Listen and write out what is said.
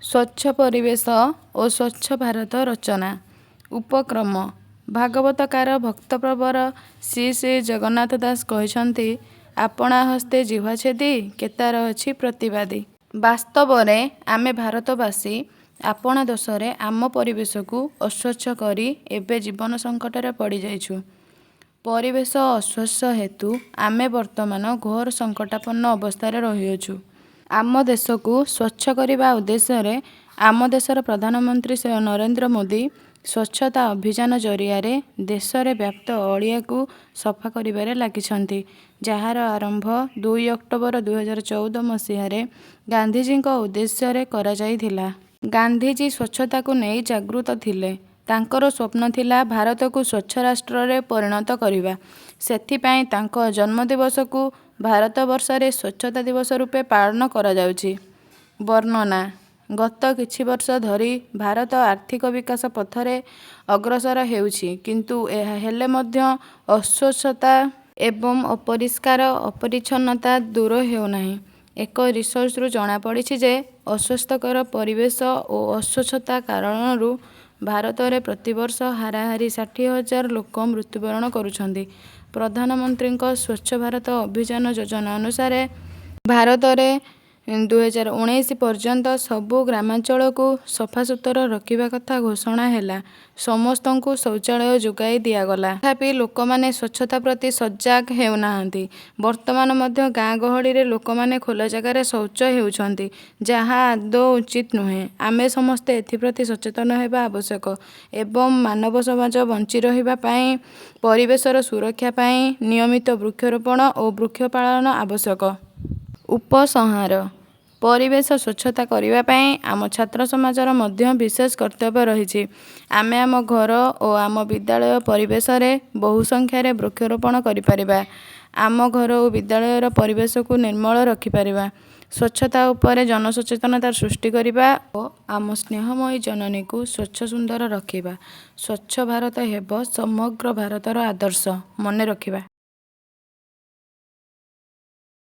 ସ୍ୱଚ୍ଛ ପରିବେଶ ଓ ସ୍ୱଚ୍ଛ ଭାରତ ରଚନା। ଉପକ୍ରମ। ଭାଗବତକାର ଭକ୍ତପ୍ରବର ଶ୍ରୀ ଶ୍ରୀ ଜଗନ୍ନାଥ ଦାସ କହିଛନ୍ତି, ଆପଣା ହସ୍ତେ ଜିହ୍ୱା ଛେଦି କେତାର ଅଛି ପ୍ରତିବାଦୀ। ବାସ୍ତବରେ ଆମେ ଭାରତବାସୀ ଆପଣା ଦୋଷରେ ଆମ ପରିବେଶକୁ ଅସ୍ୱଚ୍ଛ କରି ଏବେ ଜୀବନ ସଙ୍କଟରେ ପଡ଼ିଯାଇଛୁ। ପରିବେଶ ଅସ୍ୱଚ୍ଛ ହେତୁ ଆମେ ବର୍ତ୍ତମାନ ଘୋର ସଙ୍କଟାପନ୍ନ ଅବସ୍ଥାରେ ରହିଅଛୁ। ଆମ ଦେଶକୁ ସ୍ୱଚ୍ଛ କରିବା ଉଦ୍ଦେଶ୍ୟରେ ଆମ ଦେଶର ପ୍ରଧାନମନ୍ତ୍ରୀ ଶ୍ରୀ ନରେନ୍ଦ୍ର ମୋଦୀ ସ୍ୱଚ୍ଛତା ଅଭିଯାନ ଜରିଆରେ ଦେଶରେ ବ୍ୟାପ୍ତ ଅଳିଆକୁ ସଫା କରିବାରେ ଲାଗିଛନ୍ତି, ଯାହାର ଆରମ୍ଭ 2 ଅକ୍ଟୋବର 2014 ମସିହାରେ ଗାନ୍ଧିଜୀଙ୍କ ଉଦ୍ଦେଶ୍ୟରେ କରାଯାଇଥିଲା। ଗାନ୍ଧିଜୀ ସ୍ୱଚ୍ଛତାକୁ ନେଇ ଜାଗୃତ ଥିଲେ। ତାଙ୍କର ସ୍ୱପ୍ନ ଥିଲା ଭାରତକୁ ସ୍ୱଚ୍ଛ ରାଷ୍ଟ୍ରରେ ପରିଣତ କରିବା। ସେଥିପାଇଁ ତାଙ୍କ ଜନ୍ମଦିବସକୁ ଭାରତବର୍ଷରେ ସ୍ୱଚ୍ଛତା ଦିବସ ରୂପେ ପାଳନ କରାଯାଉଛି। ବର୍ଣ୍ଣନା: ଗତ କିଛି ବର୍ଷ ଧରି ଭାରତ ଆର୍ଥିକ ବିକାଶ ପଥରେ ଅଗ୍ରସର ହେଉଛି, କିନ୍ତୁ ଏହା ହେଲେ ମଧ୍ୟ ଅସ୍ୱଚ୍ଛତା ଏବଂ ଅପରିଷ୍କାର ଅପରିଚ୍ଛନ୍ନତା ଦୂର ହେଉନାହିଁ। ଏକ ରିସର୍ଚ୍ଚରୁ ଜଣାପଡ଼ିଛି ଯେ, ଅସ୍ୱାସ୍ଥ୍ୟକର ପରିବେଶ ଓ ଅସ୍ୱଚ୍ଛତା କାରଣରୁ ଭାରତରେ ପ୍ରତିବର୍ଷ ହାରାହାରି 60,000 ଲୋକ ମୃତ୍ୟୁବରଣ କରୁଛନ୍ତି। ପ୍ରଧାନମନ୍ତ୍ରୀଙ୍କ ସ୍ୱଚ୍ଛ ଭାରତ ଅଭିଯାନ ଯୋଜନା ଅନୁସାରେ ଭାରତରେ 2019 ପର୍ଯ୍ୟନ୍ତ ସବୁ ଗ୍ରାମାଞ୍ଚଳକୁ ସଫାସୁତୁରା ରଖିବା କଥା ଘୋଷଣା ହେଲା। ସମସ୍ତଙ୍କୁ ଶୌଚାଳୟ ଯୋଗାଇ ଦିଆଗଲା। ତଥାପି ଲୋକମାନେ ସ୍ୱଚ୍ଛତା ପ୍ରତି ସଜାଗ ହେଉନାହାନ୍ତି। ବର୍ତ୍ତମାନ ମଧ୍ୟ ଗାଁ ଗହଳିରେ ଲୋକମାନେ ଖୋଲା ଜାଗାରେ ଶୌଚ ହେଉଛନ୍ତି, ଯାହା ଆଦୌ ଉଚିତ ନୁହେଁ। ଆମେ ସମସ୍ତେ ଏଥିପ୍ରତି ସଚେତନ ହେବା ଆବଶ୍ୟକ ଏବଂ ମାନବ ସମାଜ ବଞ୍ଚି ରହିବା ପାଇଁ ପରିବେଶର ସୁରକ୍ଷା ପାଇଁ ନିୟମିତ ବୃକ୍ଷରୋପଣ ଓ ବୃକ୍ଷ ପାଳନ ଆବଶ୍ୟକ। ଉପସଂହାର: ପରିବେଶ ସ୍ୱଚ୍ଛତା କରିବା ପାଇଁ ଆମ ଛାତ୍ର ସମାଜର ମଧ୍ୟ ବିଶେଷ କର୍ତ୍ତବ୍ୟ ରହିଛି। ଆମେ ଆମ ଘର ଓ ଆମ ବିଦ୍ୟାଳୟ ପରିବେଶରେ ବହୁ ସଂଖ୍ୟାରେ ବୃକ୍ଷରୋପଣ କରିପାରିବା। ଆମ ଘର ଓ ବିଦ୍ୟାଳୟର ପରିବେଶକୁ ନିର୍ମଳ ରଖିପାରିବା। ସ୍ୱଚ୍ଛତା ଉପରେ ଜନସଚେତନତା ସୃଷ୍ଟି କରିବା ଓ ଆମ ସ୍ନେହମୟୀ ଜନନୀକୁ ସ୍ୱଚ୍ଛ ସୁନ୍ଦର ରଖିବା। ସ୍ୱଚ୍ଛ ଭାରତ ହେବ ସମଗ୍ର ଭାରତର ଆଦର୍ଶ। ମନେରଖିବା।